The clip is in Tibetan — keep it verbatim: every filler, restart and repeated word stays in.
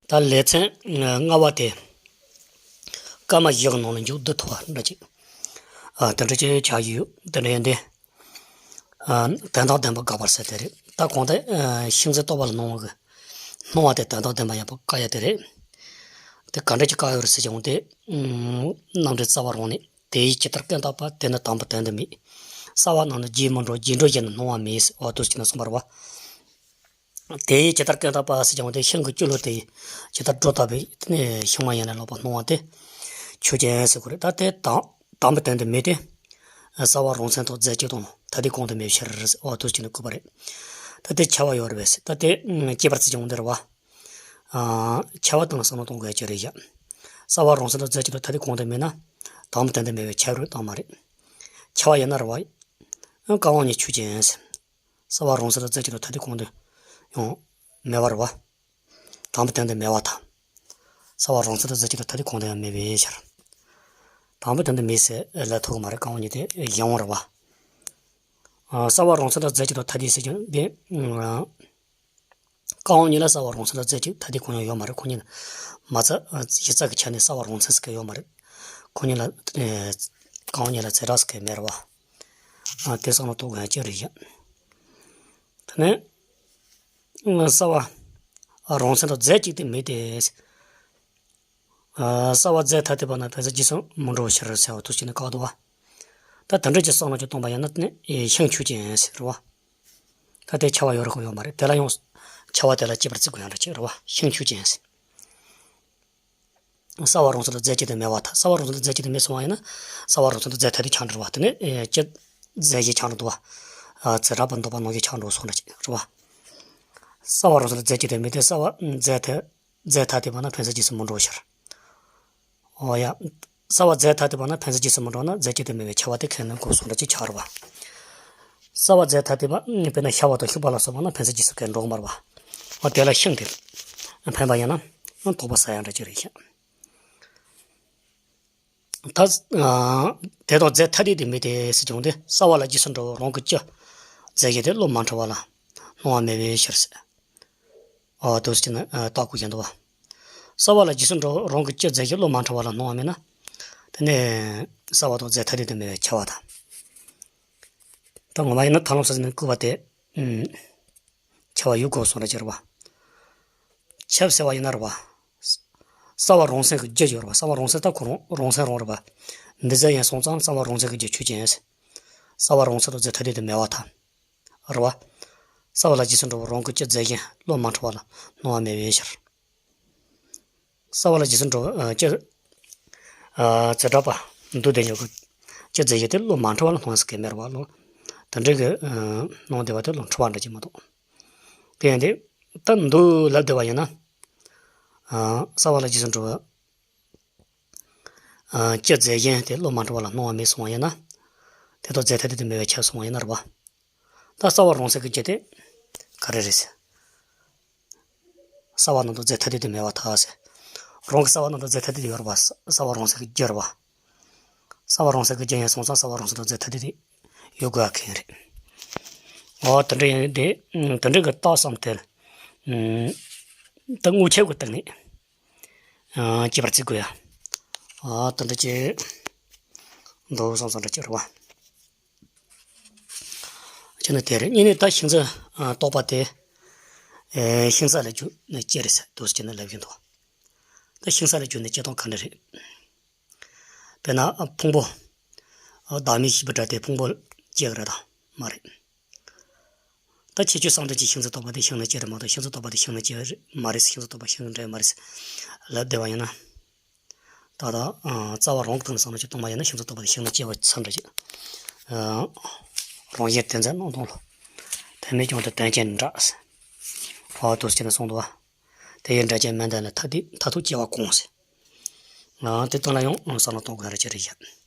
ད་ལེ་ཚན་ལྔ་པ་དེ། སྐར་མ་བཞི་གི་ནང་ལ་མཇུག་བསྡུ་ཐུབ་པ་འདྲ་ཅིག་ཨ། དེ་འདྲ་ཅིག་ཆགས་ཡོད། དེ་འདྲ་ཡིན་དུས། ཨ། དོན་དམ་བདེན་པ་དགག་པ་ཟེར་དེ་རེད། ད་གོང་དེ། ཨ། ཤིང་རྩི་རྟོག་པ་ལ་སྣང་བ་གི། སྣང་བ་དེ་དོན་དམ་བདེན་པ་ཡག་པོ་བཀག་ཡ་དེ་རེད། དེ་ག་འདྲ་ཅིག་བཀག་ཡོད་རེད་ཟེར་བྱུང་དེ། ཨ། རྣམ་འགྲེལ་རྩ་བ་རང་ནས། དེ་ཡིས་ཇི་ལྟར་ཀུན་བརྟགས་པ། དེ་ནི་དང་པོ་དོན་དུ་མེད། རྩ་བ་རྣམས་ནི་རྒྱས་མི་འགྲོ། རྒྱས་འགྲོ་བཞིན་དུ་སྣང་བ་མེད། འོ་དེ་ཅིག་ནས་གསུངས་པ་རེད་བ། དེ་ཡིས་ཇི་ལྟར་ཀུན་བརྟགས་པ་ཟེར་བྱུང་དེ། ཤིང་གི་སྐྱོ་ལོ་དེ་ཡིས་ཇི་ལྟར་སྒྲོ་བཏགས་པའི་ཤིང་མ་ཡིན་ལས་ལོག་པར་སྣང་བ་དེ་ཆོས་ཅན་ཟེར་དགོས་རེད། ད་དེ་དང་དང་པོ་དོན་དུ་མེད་དེ། རྩ་བ་རང་མཚན་དང་རྫས་གཅིག་དང་ཐ་དད་གང་དུ་མེད་པའི་ཕྱིར། འོ་དེ་ཅིག་ནས་བཀོད་པ་རེད། ད་དེ་ཁྱབ་པ་ཡོད་རེད་པས། ད་དེ་སྐྱེས་པར་བརྩི་བྱུང་དེ་རེད་བ། ཨ། ཁྱབ་པ་དང་བསམ་བློ་གཏོང་དགོས་ཀྱི་རེད་ཡ། རྩ་བ་རང་མཚན་དང་རྫས་གཅིག་དང་ཐ་དད་གང་དུ་མེད་ན། དང་པོ་དོན་དུ་མེད་པས་ཁྱབ་རུང་བཏང་མ་རེད། ཁྱབ་པ་ཡིན་ན་རེད་བ། ཨ། ཀ་དབང་ཉིད་ཆོས་ཅན། རྩ་བ་རང་མཚན་དང་རྫས་གཅིག་དང་ཐ་དད་གང་དུ་ཡང་མེད་པ་རེད་བ། དང་པོ་དོན་དུ་མེད་པར་ཐལ། རྩ་བ་རང་མཚན་དང་རྫས་གཅིག་དང་ཐ་དད་གང་དུ་ཡང་མེད་པའི་ཕྱིར། དང་པོ་དོན་དུ་མེད་ཟེར་ལབ་ཐུབ་ཀྱི་མ་རེད། ཀ་དབང་ཉིད་དེ་གཞན་དབང་རེད་བ། ཨ། རྩ་བ་རང་མཚན་དང་རྫས་གཅིག་དང་ཐ་དད་ཟེར་གྱི་འདི། ཨ། ཀ་དབང་ཉིད་ལ་རྩ་བ་རང་མཚན་དང་རྫས་གཅིག་ཐ་དད་གང་ཡང་ཡོད་མ་རེད། ཁོ་གཉིས་ལ་མ་རྩ་གཞི་རྩ་གི་ཆ་ནས་རྩ་བ་རང་མཚན་ཟེར་མཁན་ཡོད་མ་རེད། ཁོ་གཉིས་ལ། ཨ། ཀ་དབང་ཉིད་ལ་རྫས་གྲགས་ཟེར་མཁན་མེད་རེད་བ། ཨ། དེ་བསམ་བློ་གཏོང་དགོས་ཡ་ཅིག་རེད་ཡ། དེ་ནས། རྩ་བ་རང་མཚན་དང་རྫས་གཅིག་ཏུ་མེད་དེ། ཨ། རྩ་བ་རྫས་ཐ་དད་པ་ན་ཕན་ཚུན་རྗེས་སུ་མི་འགྲོ་བའི་ཕྱིར་ཟེར་བ་དེ་ཅིག་ནས་བཀག་འདུག་བ། ད་དེ་འདྲ་ཅིག་བསམ་བློ་ཅིག་གཏོང་པ་ཡིན་ན་དེ་ནི་ཤིང་ཆོས་ཅན་ཟེར་བ། ད་དེ་ཁྱབ་པ་ཡོད་རེད་ཁོ་ཡོད་མ་རེད། དེ་ལ་ཡང་ཁྱབ་པ་དེ་ལ་སྐྱེས་པར་བརྩི་དགོས་ཡ་འདྲ་ཅིག་རེད་བ། ཤིང་ཆོས་ཅན་ཟེར། རྩ་བ་རང་མཚན་དང་རྫས་གཅིག་ཏུ་མེད་པར་ཐལ། རྩ་བ་རང་མཚན་དང་རྫས་གཅིག་ཏུ་མེད་སོང་བ་ཡིན་ན། རྩ་བ་རང་མཚན་དང་རྫས་ཐ་དད་ཆགས་འགྲོ་བ། དེ་ནི་སྤྱི་རྫས་གཞན་ཆགས་འགྲོ་འདུག་བ། ཨ། རྫས་གྲགས་པ་འདོད་པ་ནང་བཞིན་ཆགས་འགྲོ་སོང་འདྲ་ཅིག་རེད་བ། རྩ་བ་རང་མཚན་དང་རྫས་གཅིག་ཏུ་མེད་དེ། རྩ་བ་རྫས་ཐ་རྫས་ཐ་དད་པ་ན་ཕན་ཚུན་རྗེས་སུ་མི་འགྲོ་བའི་ཕྱིར། འོ་ཡ། རྩ་བ་རྫས་ཐ་དད་པ་ན་ཕན་ཚུན་རྗེས་སུ་མི་འགྲོ་ན་རྫས་གཅིག་ཏུ་མེད་པའི་ཁྱབ་པ་དེ་ཁས་ལེན་དགོས་སོང་འདྲ་ཅིག་ཆགས་རེད་བ། རྩ་བ་རྫས་ཐ་དད་པ་དཔེར་ན་ཤ་བ་དང་ཤུག་པ་ལ་སོགས་པ་ན་ཕན་ཚུན་རྗེས་སུ་སྐད་འགྲོ་གི་མ་རེད་བ། འོ་དེ་ལ་ཤིང་དེ་ཕན་པ་ཡིན་ན་དོགས་པ་ཟ་ཡ་འདྲ་ཅིག་རེད་ཤག་ད། ཨ། དེ་དང་རྫས་ཐ་དད་དུ་མེད་དེ་ཟེར་བྱུང་སྟེ། རྩ་བ་ལ་རྗེས་སུ་འགྲོ་བའི་རང་གི་སྤྱི་རྫས་གཞན་དེ་བློ་མ་འཁྲུལ་བ་ལ་སྣང་བ་མེད་པའི་ཕྱིར་ཟེར། ཨོ་དེ་ཅིག་ནས་བརྟག་དགོས་ཀྱི་འདུག་བ། རྩ་བ་ལ་རྗེས་སུ་འགྲོ་བའི་རང་གི་སྤྱི་རྫས་གཞན་བློ་མ་འཁྲུལ་བ་ལ་སྣང་བ་མེད་ན། དེ་ནས་རྩ་བ་དང་རྫས་ཐ་དད་དུ་མེད་པའི་ཁྱབ་པ་དང་། ད་ངོ་མ་ཡིན་ན་ཐར་ལམ་སོ་སོ་ནས་བཀོད་པ་དེ། ཨུམ། ཁྱབ་པ་ཡོད་དགོས་སོང་རེད་ཅེས་རེད་བ། ཁྱབ་ཟེར་བ་ཡིན་ན་རེད་བ། རྩ་བ་རང་མཚན་གྱི་རྒྱུ་ཡོད་རེད་བ། རྩ་བ་རང་མཚན་ད་ཁོ་རང་རང་མཚན་རང་རེད་བ། འདི་རྫས་ཡིན་སོང་ཙང་རྩ་བ་རང་མཚན་གྱི་རྒྱུ་ཆོས་ཅན། རྩ་བ་རང་མཚན་དང་རྫས་ཐ་དད་དུ་མེད་པར་ཐལ། རེད་བ། རྩ་བ་ལ་རྗེས་སུ་འགྲོ་བའི་རང་གི་སྤྱི་རྫས་གཞན་བློ་མ་འཁྲུལ་བ་ལ་སྣང་བ་མེད་པའི་ཕྱིར། རྩ་བ་ལ་རྗེས་སུ་འགྲོ་བའི་སྤྱི། ཨ། རྫས་གྲགས་པ་འདུ་བདེ་ཉོ་གི་སྤྱི་རྫས་གཞན་དེ་བློ་མ་འཁྲུལ་བ་ལ་སྣང་བ་ཟེར་མཁན་མེད་རེད་བ། བློ་དེ་འདྲའི་གི་སྣང་བདེ་བ་དེ་བློ་འཁྲུལ་བ་འདྲ་ཅིག་མ་གཏོགས། དེ་ཡིན་དུས་ད་འདུ་ལབ་བསྡད་པ་ཡིན་ན། ཨ། རྩ་བ་ལ་རྗེས་སུ་འགྲོ་བའི་ཨ། སྤྱི་རྫས་གཞན་དེ་བློ་མ་འཁྲུལ་བ་ལ་སྣང་བ་མེད་སོང་བ་ཡིན་ན། དེ་དང་རྫས་ཐ་དད་དུ་མེད་པའི་ཁྱབ་སོང་བ་ཡིན་ན་རེད་བ། ད་རྩ་བ་རང་མཚན་གྱི་རྒྱུ་དེ་ག་རེ་རེད་ཟེར། རྩ་བ་རྣམས་དང་རྫས་ཐ་དད་དུ་མེད་པར་ཐལ་ཟེར། རང་གི་རྩ་བ་རྣམས་དང་རྫས་ཐ་དད་དུ་ཡོད་རེད་བ། རྩ་བ་རང་མཚན་གྱི་རྒྱུ་རེད་བ། རྩ་བ་རང་མཚན་གྱི་རྒྱུ་ཡིན་སོང་ཙང་རྩ་བ་རང་མཚན་དང་རྫས་ཐ་དད་དུ་ཡོད་དགོས་ཡ་ཁེལ་རེད། འོ་དེ་འདྲ་ཡིན་དེ། དེ་འདྲ་གི་རྟགས་སམ་དེ། ད་དངོས་ཁྱབ་ཀྱི་སྟེང་ནས། ཨ། སྐྱེས་པར་བརྩི་དགོས་ཡ། ཨ། དེ་འདྲ་ཅིག་འདུག་བསམ་བསམ་འདྲ་ཅིག་རེད་བ། ཅི་ནས་དེ་རེད། གཉིས་ནས་ད་ཤིང་རྩི། ཨ། རྟོག་པ་དེ། ཨེ། ཤིང་རྩ་ལ་རྒྱུ་ནི་ཅི་རེད་ཟེར་འདུག་ཅི་ནས་ལབ་ཀྱི་འདུག་ད་ཤིང་རྩ་ལ་རྒྱུ་ནི་སྐྱེ་སྟངས་ག་འདྲ་རེད། དཔེར་ན་ཕུང་པོ། ཨ། བདག་མེད་ཤེས་པའི་སྒྲ་དེ་ཕུང་པོ་སྐྱེ་གི་རེད་དམ་མ་རེད། ད་ཁྱད་ཆོས་གསུམ་ལྡན་གྱི་ཤིང་རྩི་རྟོག་པ་དེ་ཤིང་ནི་སྐྱེ་རེད་མ་གཏོགས་ཤིང་རྩི་རྟོག་པ་དེ་ཤིང་ནི་སྐྱེ་མ་རེད། ཤིང་རྩི་རྟོག་པ་ཤིང་འདྲ་མ་རེད་ལབ་བསྡད་པ་ཡིན་ན། ད་ལྟ། ཨ། རྩ་བ་རང་གི་སྟེང་ནས་བསམ་བློ་ཅིག་གཏོང་བ་ཡིན་ན་ཤིང་རྩི་རྟོག་པ་དེ་ཤིང་ནི་སྐྱེ་བ་ཚར་འདྲ་ཅིག་ཨ། རང་བཞིན་དེ་མཚན་སྣང་སྟོང་ལ། དོན་མེད་ཀྱང་དེ་དོན་ཅན་འདྲ། ཨོ་དེ་ཅིག་ནས་གསུངས་འདུག་བ། དེ་ཡི་འདྲ་ཅན་མིན་ལྡན་ལ་མཐར་ཐུག་མཐར་ཐུག་སྐྱེ་བ་གང་ཟེར། ཨ། དེ་སྟེང་ལ་ཡང་བསམ་བློ་གཏོང་དགོས་རེད་ཅེས་རེད་བཤད།